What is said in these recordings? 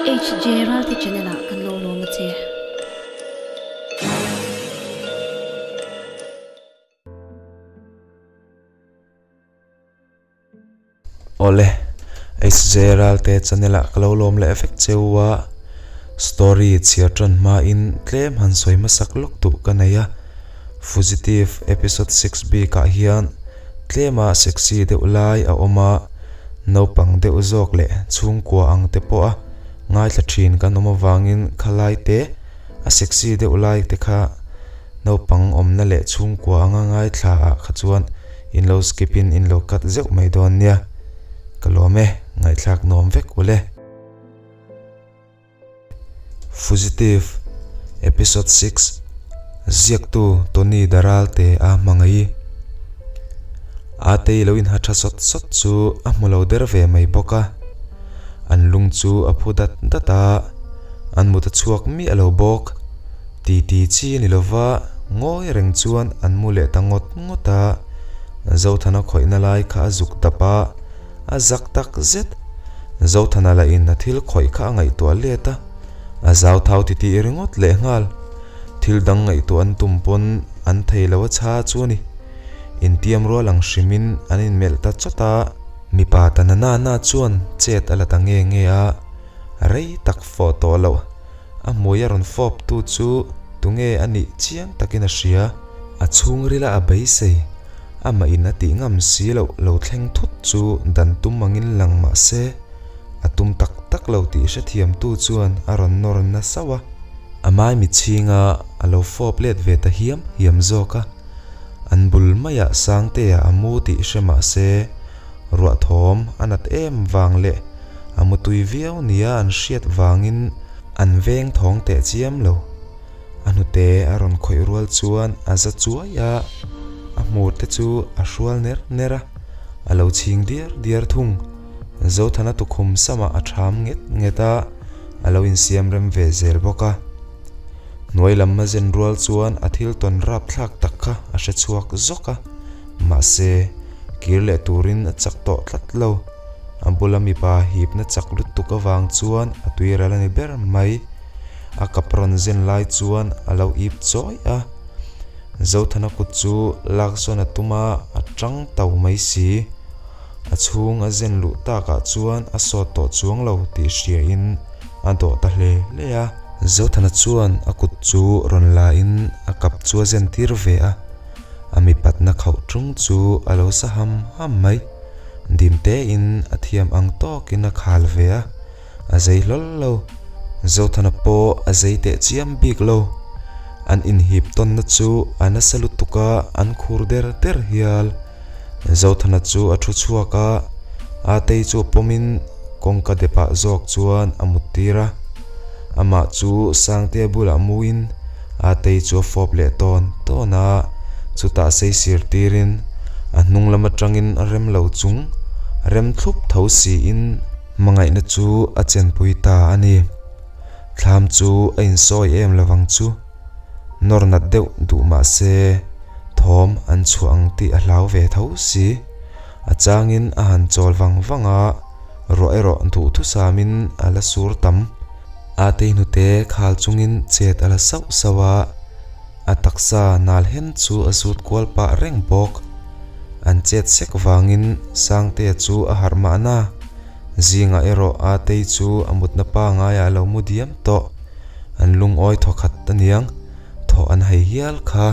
HJ Ralte channel ah kan lo lawm a che. Awle, HJ Ralte channel ah ka lo lawm leh vek cheu a, story chhiar tan hmain tlem han sawi hmasak lawk duh ka nei a, Fugitive episode 6 bikah hian tlema sexy deuh lai a awm a, naupang deuh zawk leh chhungkua ang te pawh a ngaithla thin kan awm avangin khalai te a sexy deuh lai te kha naupang awmna leh chhungkua anga ngaithla ah kha chuan in lo skip in in lo cut zeuh mai dawn nia. Ka lawm e, ngaihthlak nuam vek ule. Fugitive Episode 6 Ziaktu Tony Daralte a hmangaih. Atei lo inha tha sawt sawt chu a hmu lo der ve mai bawk a. An lung chu a phu dat dat a, an mut a chhuak miah lo bawk. Titi chi a ni lova, ngawi reng chuan an mu leh ta ngawt ngawt a. Zothana khawihna lai kha a zuk dap a, a zak tak zet. Zothana lah in a thil khawih kha a ngaihtuah let a, a zau thau titih ringawt leh nghal. Thil dang ngaihtuah an tum pawn an thei lo a chha chu a ni. Intiam rual ang hrimin an inmelh ta chawt a. Mipa ta na na na chuan chet a la ta nge nge a, rei tak fawh tawh loh. A hmui a rawn fawp tu chu tunge a nih chiang takin a hria. A chhungrila a beisei, amah in a tih ngam si loh lo thleng thut chu dan tum angin lang mah se, a tum tak tak lo tih hrethiam tu chuan a rawn nawr na sauh a. A maimi chhinga a lo fawp let ve ta hiam hiam zawk a. An bul maiah Sangtea a mu tih hre mah se, ruah thawm a nat em vang leh a mutui viau nia an hriat vangin an veng thawng teh chiam lo. A hnute a rawn khawih rual chuan a za chuai a, a hmur te chu a hrual ner ner a, a lo chhing diar diar thung. Zothana tukhum samah a ṭham nget nget a, a lo insiam rem ve zel bawk a. Hnuai lam a zen rual chuan a thil tawn rapthlak tak kha a hre chhuak zawk a, mahse, kir leh turin a chak tawh tlat lo. A bula mipa hipna chak lutuk avang chuan a tuiral a ni ber mai. A kap rawn zen lai chuan a lo ip chawi a, Zothana kut chu laksawn a tum a, a tang tau mai si. A chhung a zen luh takah chuan a sawt tawh chuang lo tih hriain a dawh ta hle hle a. Zothana chuan a kut chu rawn la in a kap chu a zen tir ve a, a mipatna khauh tung chu a lo sa ham ham mai. Dim te in a thiam ang tawk in a khal ve a, a zei hlawl lo. Zothana pawh a zei teh chiam bik lo. An inhip tawnna chu a nasa lutuk a, an khur der der hial. Zothana chu a thu chhuak a, Atei chu pawmin kawngka depah zawk chuan a mut tir a. Amah chu Sangtea bulah muin Atei chu a fawp leh tawn tawn a, chutah saisir tirin a hnung lam atangin a rem lo chung rem thlup tho siin hmangaihna chu a chenpui ta a ni. Thlam chu a insawi em lovang chu. Nawr nat deuh duh mah se thawm an chhuah ang tih a hlau ve tho si. A changin a han chawl vang vang a, ruah erawh duhthusamin a la sur tam. A tei hnute khal chungin chet a la sauh sauh a, a taksa nal hen chu a zut kual pah reng bawk. An chet sek vangin Sangtea chu a harh mahna. Zingah erawh a tei chu a mutna pangaiah a lo mu diam tawh. An lungawi thaw khat aniang, thaw an hai hial kha.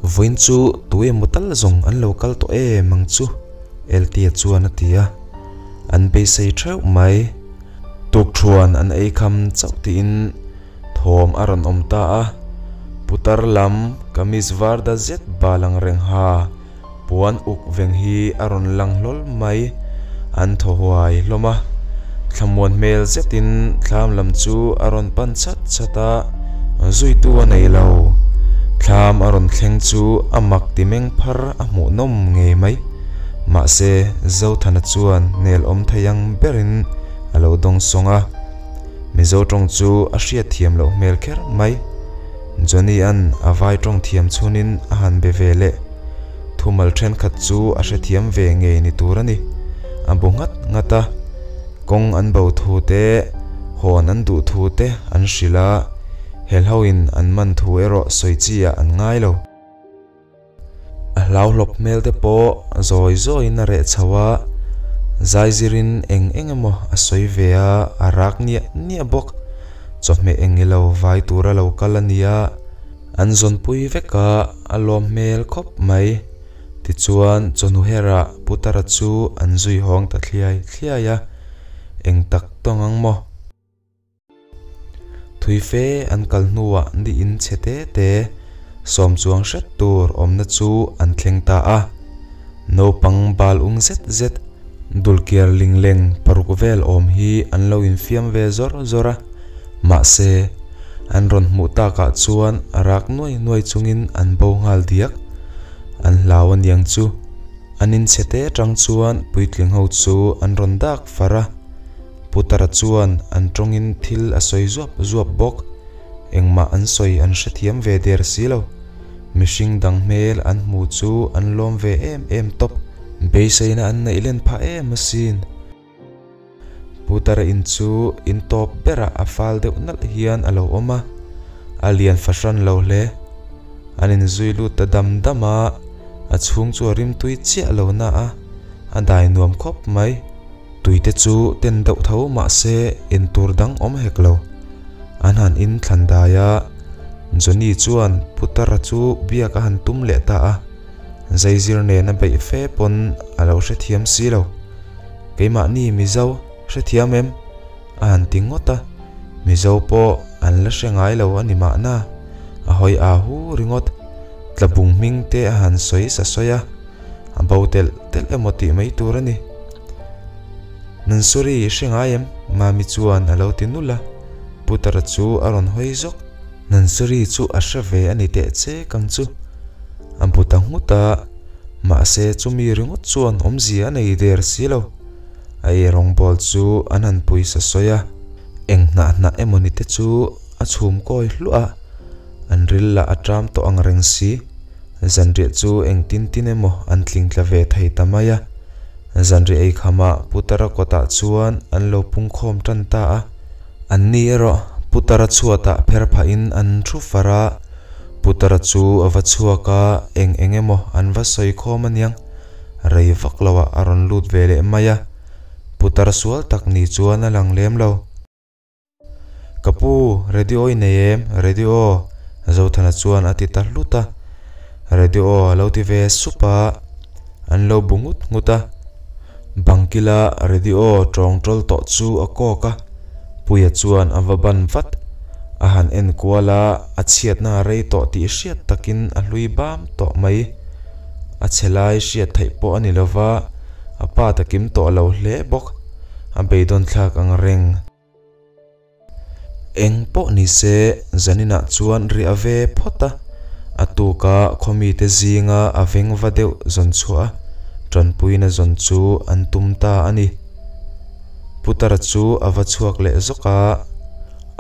Vawiin chu tu emaw tal zawng an lo kal tawh em ang chu, Eltia chuan a ti a. An beisei theuh mai. Tukthuan an ei kham chauh tiin thawm a rawn awm ta a. Putar lam kamis var da zet bal ang reng ha. Puan uk veng hi a rawn lang hlawl mai, an thaw huai hlawm a. Thlamuan hmel zetin thlam lam chu a rawn pan chat chat a, zuitu a nei lo. Thlam a rawn thleng chu a mak ti meng phar a hmuh nawm ngei mai. Mahse, Zothana chuan nel awm thei ang berin a lo dawng sawng a. Mizo tawng chu a hriat thiam loh hmel kher mai. Johnny-a'n a vai tawng thiam chhunin a han be ve leh. Thumal thenkhat chu a hrethiam ve ngei ni tur a ni. A bu nghat nghat a, kawng an bo thu te, Hawn an duh thu te an hrilh a, helhoin an man thu erawh sawi chi ah an ngai lo. A hlauhlawp hmel te pawh zawi zawiin a reh chho a, zaizirin eng eng emaw a sawi ve a, a rak niah niah bawk. Chawhmeh eng ilo vai tura lo kal a nia, an zawnpui vek a, a lawm hmel khawp mai. Tichuan chawhnu herah Putara chu an zui hawng ta thliai thliai a, eng tak tawng ang maw? Thui fe an kal hnuah ni in chhe te te sawm chuang hret tur awmna chu an thleng ta a. Naupang bal ung zet zet dulkiar lingleng paruk vel awm hi an lo infiam ve zawr zawr a. Mahse, an rawn hmuh takah chuan rak nuai nuai chungin an bo nghal diak. An hlau aniang chu. An inchhe te atang chuan puitling ho chu an rawn dak far a. Putara chuan an tawngin thil a sawi zuap zuap bawk. Engmah an sawi an hrethiam ve der si lo. Mihring dang hmel an hmu chu an lawm ve em em tawp. Beiseina an neih len phah em asin. Putara in chu in tawp berah a fal deuh nalh hian a lo awm a, a lian fahran lo hle. An inzui lut ta dam dam a, a chhung chu a rimtui chiah lo na a, a dai nuam khawp mai. Tui te chu ten deuh tho mahse en tur dang awm hek lo. An han in thlan dai a, Johnny chuan Putara chu biak a han tum leh ta a, Zaizir nen a beih fe pawn a lo hrethiam si lo. Keimahni Mizo hrethiam em? a han ti ngawt a, Mizo pawh an la hre ngai lo a ni mahna, a hawi aa hu ringawt. Tlabung hming te a han sawi sa sawi a, a bo telh telh emaw tih mai tur a ni. Nansuri i hre ngai em? Mami chuan a lo ti nulh a, Putara chu a rawn hawi zawk. Nansuri chu a hre ve a ni teh che kang chu. A bu ta nghut a, mahse chumi ringawt chuan awmzia a nei der si lo. A ei rawngbawl chu an han pui sa sawi a, eng hnah hnah emawni te chu a chhum kawi hluah a, an ril lah a ṭam tawh ang reng si. Zanriah chu engtin tin emaw an tling tla ve thei ta mai a. Zanriah ei khamah Putara kawtah chuan an lo pungkhawm tan ta a. Anni erawh Putara chhuatah pher phahin an thu far a. Putara chu a va chhuak a, eng eng emaw an va sawi khawm aniang. Rei vak loah a rawn lut ve leh mai a. Putara sual tak ni chuan a lang lem lo. Ka pu, radio i nei em? Radio? Zothana chuan a ti ta hlut a. Radio a lo ti ve sup a, an lo bu ngut ngut a. Bangkila radio tawng tawl tawh chu a kawk a, Puia chuan a va ban vat. A han en kual a, a chhiatna a rei tawh tih hriat takin a hlui bam tawh mai. A chhe lai hriat theih pawh a ni lo va, a pa ta kim tawh lo hle bawk. A beidawn thlak ang reng. Eng pawh ni se, zaninah chuan riah ve phawt a, a tuka khawmite zinga a veng va deuh zawn chhuah a, tanpuina zawn chu an tum ta a ni. Putara chu a va chhuak leh zawk a,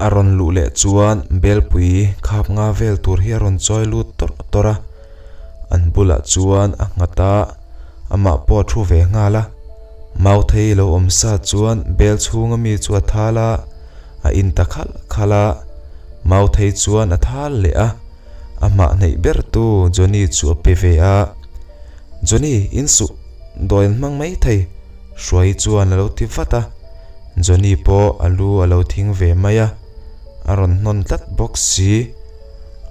a rawn luh leh chuan belpui khap nga vel tur hi a rawn chawi lut tawrh tawrh a, an bulah chuan a nghat a, amah pawh a thu ve nghal a. Mauthei lo awm sa chuan bel chhunga mi chu a thal a, a in ta khalh khalh a. Mauthei chuan a thal leh a, a hmah hnaih ber tu Johnny chu a pe ve a. Johnny, in suh, dawi an hmang mai thei, Hruai chuan a lo ti vat a. Johnny pawh a lu a lo thing ve mai a, a rawn hnawn tlat bawk si.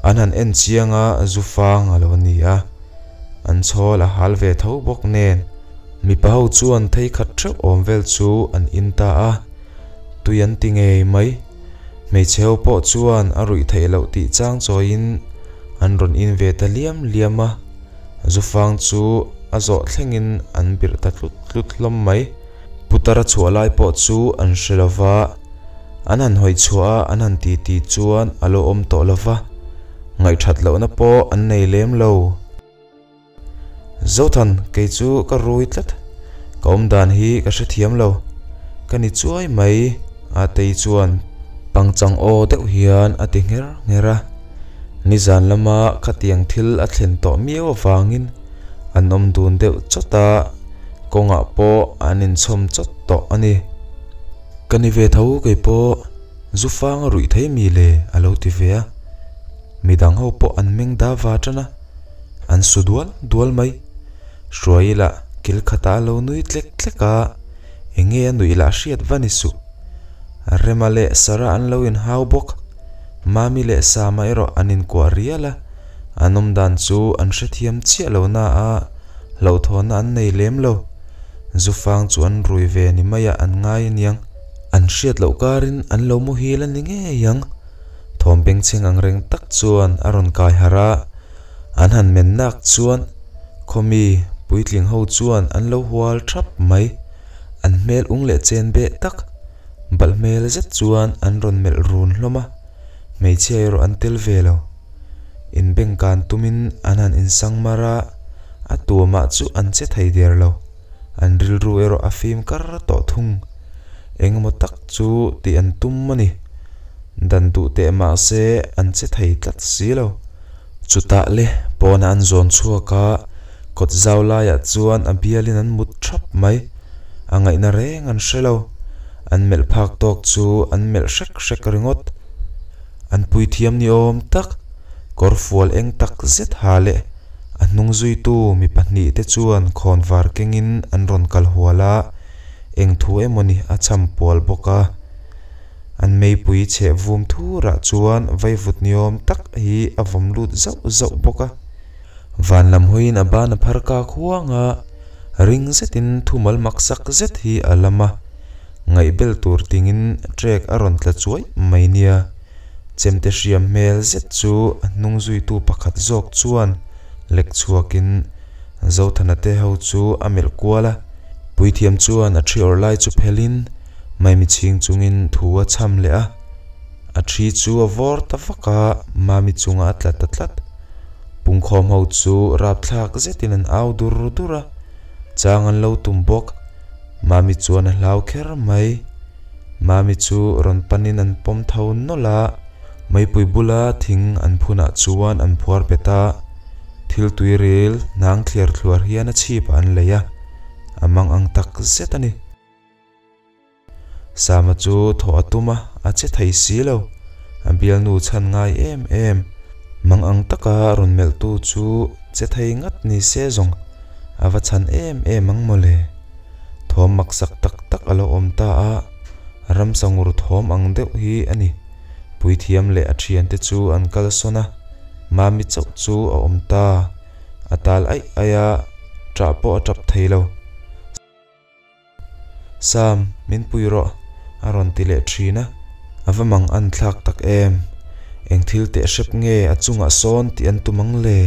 An han en chiang a, zu fang a lo ni a. An chhawl a hal ve tho bawk nen. Mipa ho chuan thei khat theuh awm vel chu an in ta a, tui an ti ngei mai. Hmeichhe ho pawh chuan a ruih theih loh tih chang chawiin an rawn in ve ta liam liam a, zufang chu a zawh thlengin an birh ta tlut tlut hlawm mai. Putara chhuah lai pawh chu an hre lo va, an han hawi chhuah a an han ti ti chuan a lo awm tawh lo va, ngaihthat lohna pawh an nei lem lo. Zothan, kei chu ka rui tlat. Ka awm dan hi ka hrethiam lo. Ka ni chuai mai, Atei chuan pangchang aw deuh hian a ti ngher ngher a. Nizan lama khatiang thil a thlen tawh miau avangin an awm dun deuh chawt a, kawngah pawh an inchhawm chawt tawh a ni. Ka ni ve tho kei pawh. Zu fang a ruih thei mi le? a lo ti ve a. Midang ho pawh an meng da va tan a, an su dual dual mai. Hruai lah kil khatah a lo nui tlek tlek a, enge a nuih lah hriat va ni suh. Rema leh Sarah an lo inhau bawk. Mami leh Sama erawh an inkuah rial a, an awmdan chu an hrethiam chiah lo na a, hlauhthawnna an nei lem lo. Zufang chu an rui ve ni maiah an ngai aniang. An hriat loh karin an lo muhil a ni ngei ang. Thawm bengchheng ang reng tak chuan a rawn kai harh a, an han men nak chuan khawmi puitling ho chuan an lo hual thap mai. An hmel ung leh chen beh tak, balh hmel zet chuan an rawn melh run hlawm a, hmeichhia erawh an tel ve lo. Inbengkan tumin an han insang mar a, a tuamah chu an che thei der lo. An rilru erawh a fim kar tawh thung. Engemaw tak chu tih an tum a ni. Dan duh teh mah se an che thei tlat si lo. Chutah le pawnah an zawn chhuak a, kawt zau laiah chuan a bialin an mut thap mai. A ngaihna reng an hre lo. An melh phak tawk chu an melh hrek hrek ringawt. An puithiam ni awm tak, kawr fual eng tak zet ha leh a hnung zuitu mi pahnihte chuan khawnvar kengin an rawn kal hual a, eng thu emawni a cham pual bawk a. An meipui chheh vum thurah chuan vaivut niawm tak hi a vawm lut zauh zauh bawk a. Van lam hawiin a ban a phar kak huang a, ring zetin thumal maksak zet hi a lam a, ngaihbel tur tingin trek a rawn tla chuai mai nia. Chemte hriam hmel zet chu a hnung zuitu pakhat zawk chuan lek chhuakin Zothana te ho chu a melh kual a, puithiam chuan a thi awrh lai chu phelhin Maimi chhing chungin thu a chham leh a, a thi chu a vawr ta vak a, Mami chungah a tla ta tlat. Pungkhawm ho chu rapthlak zetin an au dur dur a, chang an lo tum bawk. Mami chuan a hlau kher mai. Mami chu rawn panin an pawm tho nawlh a, meipui bula thing an phunah chuan an phuar bet a, thil tuiril hnang thliar thluar hian a chhipah an lei a, a mang ang tak zet a ni. Sama chu thawh a tum a, a che thei si lo. A bialnu chhan ngai em em. Mang ang taka rawn melhtu chu che thei ngat ni se zawng a va chhan em em ang mawle. Thawm maksak tak tak a lo awm ta a, ramsa ngur thawm ang deuh hi a ni. Puithiam leh a thiante chu an kalsawn a, Mami chauh chu a awm ta. A tal aih aih a, ṭah pawh a ṭap thei lo. Sam, min pui rawh, a rawn ti leh thin a. A va mang an thlak tak em? Eng thil teh hrep nge a chungah sawn tih an tum ang le?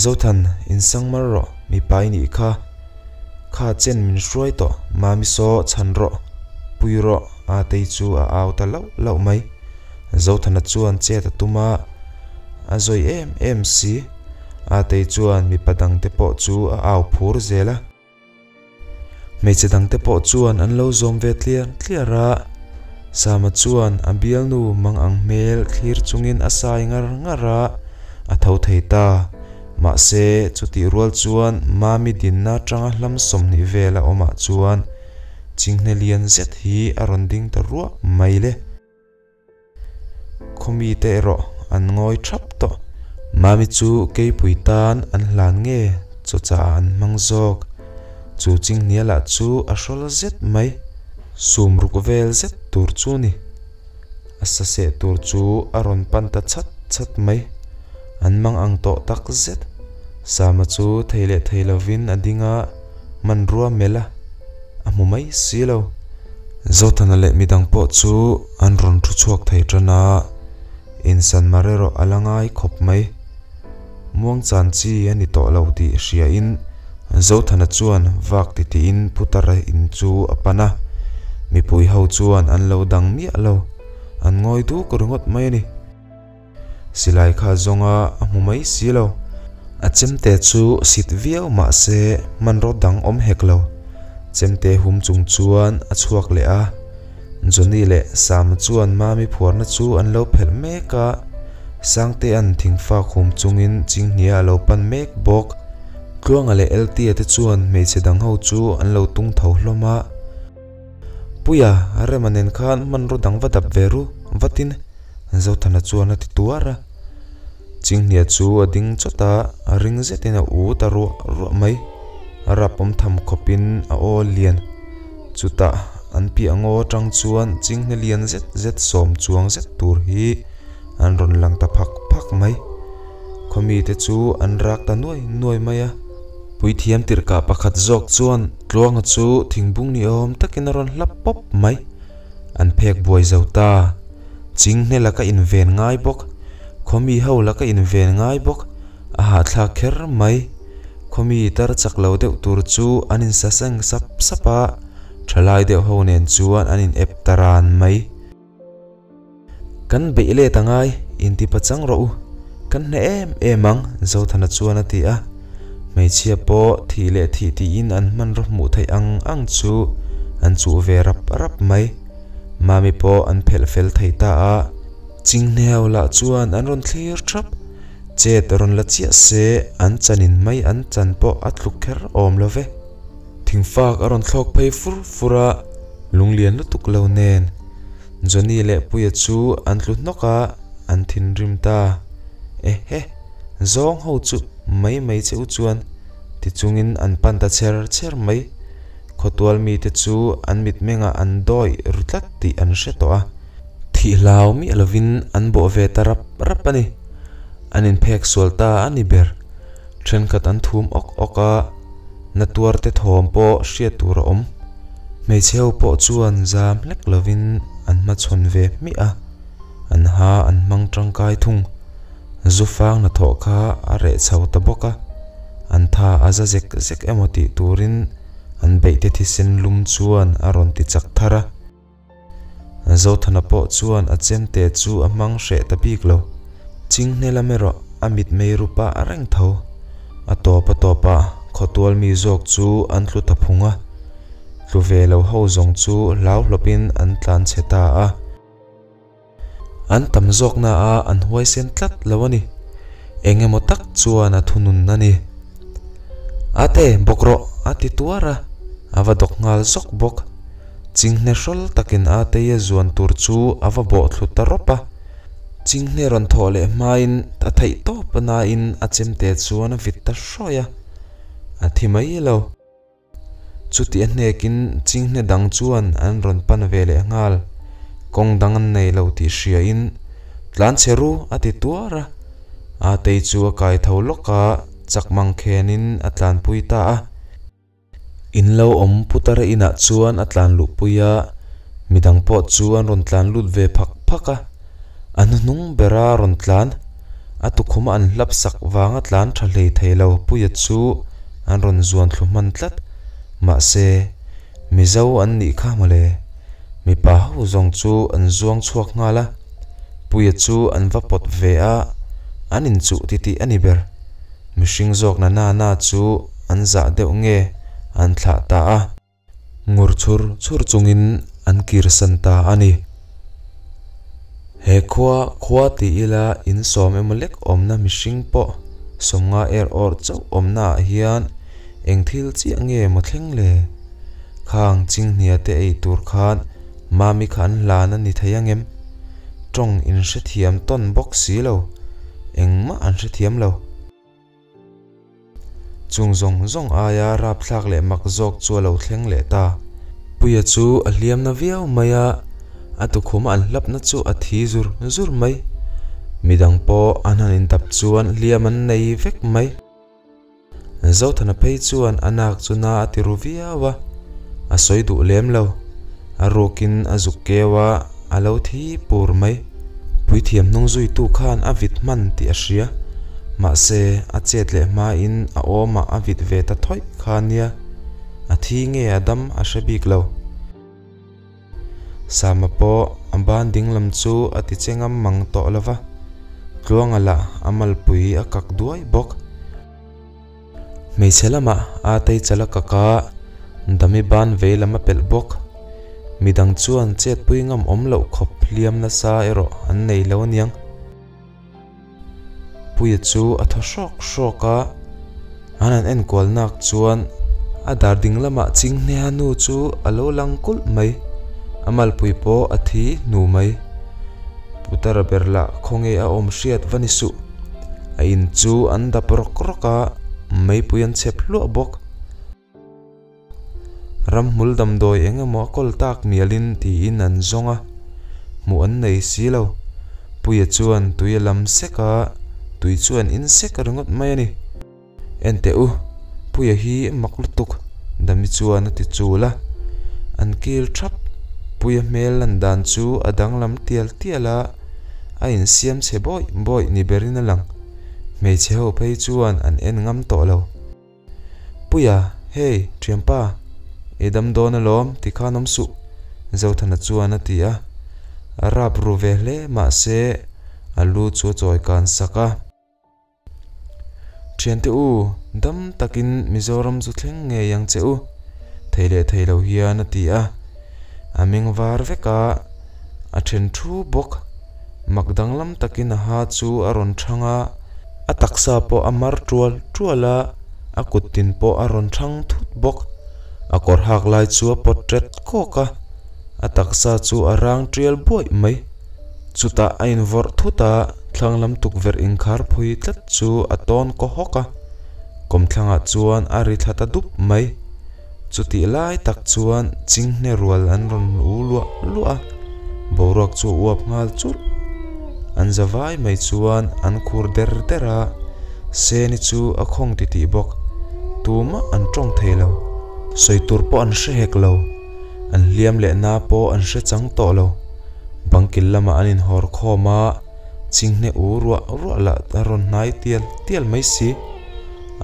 Zothan, insang mar rawh, mipa i nih kha. Kha chen min hruai tawh, Mami saw chhan rawh, pui rawh, Atei chu a au ta lauh lauh mai. Zothana chuan chet a tum a, a zawi em em si. Atei chuan mipa dangte pawh chu a au phur zel a. Hmeichhe dangte pawh chuan an lo zawm ve tliar tliar a, Sama chuan a bialnu mang ang hmel thlir chungin a sai ngar ngar a, a tho thei ta. Mahse, chutih rual chuan Mami dinna atanga hlam 20 vela awmah chuan chinghne lian zet hi a rawn ding ta ruah mai le. Khawmite erawh an ngawi thap tawh. Mami chu keipui tan an hlan nge chaw chah an hmang zawk. Chu chinghnial ah chu a hrawl zet mai. Sum ruk vel zet tur chu ni. A sa seh tur chu a rawn pan ta chat chat mai. An mang ang tawh tak zet. Sama chu thei leh thei lovin a ding a, hmanrua melh a, a hmu mai si lo. Zothana leh midang pawh chu an rawn thu chhuak thei tan a, insan mar erawh a la ngai khawp mai. Muangchan chi a ni tawh lo tih hriain Zothana chuan vak titiin Putara in chu a pan a, mipui ho chuan an lo dang miah lo, an ngawi duk ringawt mai a ni. Silai kha zawnga a hmu mai si lo. A chemte chu sit viau mah se hmanraw dang awm hek lo. Chemte hum chung chuan a chhuak leh a. Johnny leh Sama chuan Mami phuarna chu an lo phelh mek a. Sangtea'n thingfak hum chungin Chinghnia a lo pan mek bawk. Tluanga leh Eltia te chuan hmeichhe dang ho chu an lo tung tho hlawm a. Puia, Rema nen khan hmanraw dang va dap ve ru vatin Zothana chuan a ti tuar a. Chinghnia chu a ding chawt a, ring zetin a u ta ruah ruah mai. A rapawm tham khawpin a aw lian. Chutah an piah ngaw atang chuan chinghne lian zet zet sawm chuang zet tur hi an rawn lang ta phak phak mai. Khawmite chu an rak ta nuai nuai mai a. Puithiam tirhkah pakhat zawk chuan Tluanga chu thingbung ni awm takin a rawn hlap pawp mai. An phek buai zo ta. Chinghne laka inven ngai bawk, khawmi ho laka inven ngai bawk, a hahthlak kher mai. Khawmi tar chak lo deuh tur chu an insaseng sap sap a, thalai deuh ho nen chuan an in ep ta ran mai. Kan beih let a ngai, inti pachang rawh u. Kan hneh em em ang, Zothana chuan a ti a. Hmeichhia pawh thih leh thih tiin an hmanraw hmuh theih ang ang chu an chuh ve rap rap mai. Mami pawh an phelh fel thei ta a. Chinghne-ho lah chuan an rawn thlir thap. Chet rawn la chiah se an chanin mai an chan pawh a tluk kher awm lo ve. Thingfak a rawn thlawk phei fur fur a, lunglian lutuk lo nen. Johnny leh Puia chu an tlu hnawk a, an thinrim ta. Ehe, zawng ho chu mai mai che u chuan ti chungin an pan ta chher chher mai. Khawtual mite chu an mitmengah an dawi ru tlat tih an hre tawh a. Thih hlau miah lovin an bawh ve ta rap rap a ni. An inphek sual ta a ni ber. Thenkhat an thum awk awk a, na tuarte thawm pawh hriat tur a awm. Hmeichhe ho pawh chuan zam hlek lovin an hmachhawn ve hmiah a, an ha an hmang tangkai thung. Zu fang hnathawh kha a reh chho ta bawk a, an tha a za zek zek emaw tih turin an beihte thisen lum chuan a rawn ti chak thar a. Zothana pawh chuan a chemte chu a hmang hreh ta bik lo. Chinghne lam erawh a mitmei ru pah reng tho. A tawp a tawp a, khawtual mi zawk chu an tlu ta phung a. Tlu ve lo ho zawng chu hlau hlawpin an tlan chhe ta a. An tam zawkna a an huaisen tlat lo a ni. Eng emaw tak chuan a thunun a ni. Ate, bawk rawh! a ti tuar a, a va dawk nghal zawk bawk. Chinghne hrawl takin Ateia zuan tur chu a va bawh thlu ta rawp a. Chinghne rawn thawh leh hmain a theih tawp nain a chemte chuan a vit ta hrawih a, a thi mai lo. Chuti a hnekin chinghne dang chuan an rawn pan ve leh nghal. Kawng dang an nei lo tih hriain, Tlan chhe ru a ti tuar a. Atei chu a kai tho lawk a, chak mang khenin a tlanpui ta a. In lo awm Putara inah chuan a tlan luhpui a, midang pawh chu an rawn tlan lut ve phak phak a. A hnuhnung bera rawn tlan, a tukhuma an hlap sak vanga tlan tha hlei thei lo Puia chu an rawn zuan thlu hman tlat. Mahse, Mizo an nih kha mawle. Mipa ho zawng chu an zuang chhuak nghal a, Puia chu an va pawt ve a, an inchuh titih a ni ber. Mihring zawk na na na chu an zah deuh nge an thlah ta a. Ngur chhur chhur chungin an kirsan ta a ni. He khua khua ti ila in sawm emaw lek awmna mihring pawh sawmnga er awr chauh awmna ah hian eng thil chiah nge maw thleng le? Khang chinghnia te ei tur khan mami kha an hlan a ni thei angem? Tawng in hrethiam tawn bawk si lo, engmah an hrethiam lo. Chung zawng zawng aia rapthlak leh mak zawk chu a lo thleng leh ta. Puia chu a hliam na viau mai a, a tukhum an hlapna chu a thi zur zur mai. Midang pawh an han intap chuan hliam an nei vek mai. Zothana phei chuan a nak chu na a ti ru viau a, a sawi duh lem lo. A rukin a zuk keu a, a lo thi pur mai. Puithiam hnung zuitu khan a vit hman tih a hria. Mahse, a chet leh hmain a awmah a vit ve ta thawih kha nia. A thi nge a dam a hre bik lo. Sama pawh a ban dinglam chu a ti che ngam mang tawh lo va. Tluanga lah a malpui a kak duai bawk. Hmeichhe lamah a tei chal a kak a, Dami ban vei lam a pelh bawk. Midang chuan chetpui ngam awm loh khawp hliam nasa erawh an nei lo aniang. Puia chu a thaw hrawk hrawk a, an han enkual nak chuan a dar ding lamah Chinghneha nu chu a lo lang kulh mai. A malpui pawh a thi hnu mai. Putara ber lah khawnge a awm hriat va ni suh. A in chu an dap rawk rawk a, meipui an chhep hluah bawk. Ramhmul damdawi eng emaw a kawl tak mialin tiin an zawng a, hmuh an nei si lo. Puia chuan tui a lam sek a, tui chu an in sek ringawt mai a ni. Enteh u, Puia hi mak lutuk, Dami chuan a ti chul a. An kil thap, Puia hmel lan dan chu a danglam tial tial a, a insiam chhe bawih bawih ni berin a lang. Hmeichhe ho phei chuan an en ngam tawh lo. Puia, hei, thianpa, i dam dawn alawm ti khan awm suh, Zothana chuan a ti a. A rap ru ve hle mahse a lu chu a chawi kan sak a. Thiante u, dam takin Mizoram chu thleng ngei ang che u, thei leh thei lo hian a ti a. A meng var vek a, a then thu bawk. Mak danglam takin a ha chu a rawn thang a, a taksa pawh a mar tual tual a, a kut tin pawh a rawn thang thut bawk. A kawr hak lai chu a pawt ret kawk a, a taksa chu a rang tial buaih mai. Chutah a invawrh thut a, thlang lam tukverh inkhar phui tlat chu a tawn kaw hawk a, kawmthlangah chuan a ri thla ta dup mai. Chutih lai tak chuan chinghne rual an rawn u luah luah a, boruak chu a uap nghal churh. An za vai mai chuan an khur der der a, Seni chu a khawng titih bawk. Tumah an tawng thei lo, sawi tur pawh an hre hek lo, an hliam leh na pawh an hre chang tawh lo. Bangkil lamah an inhawr khawm a, chinghne u ruah ruah lah a rawn hnai tial tial mai si.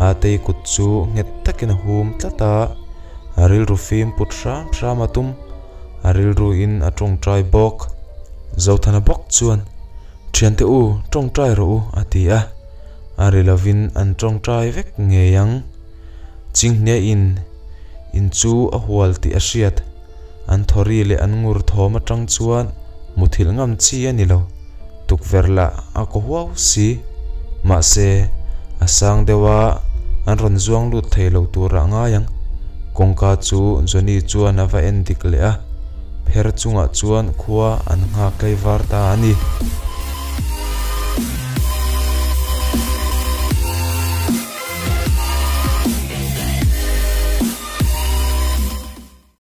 Atei kut chu nghet takin a hum tlat a, a rilru fim put hram hram a tum, a rilruin a tawngtai bawk. Zothana bawk chuan, Thiante u, tawngtai rawh u, a ti a, a ri lovin an tawngtai vek ngei ang. Chinghne in in chu a hual tih a hriat. An thawri leh an ngur thawm atang chuan muthilh ngam chi a ni lo. Tukverh lah a kaw huau si. Mahse, a sang deuh a, an rawn zuang lut thei lo turah ngai ang. Kawngka chu Johnny chuan a va en dik leh a, pher chungah chuan khua an nghak tlaivar ta a ni.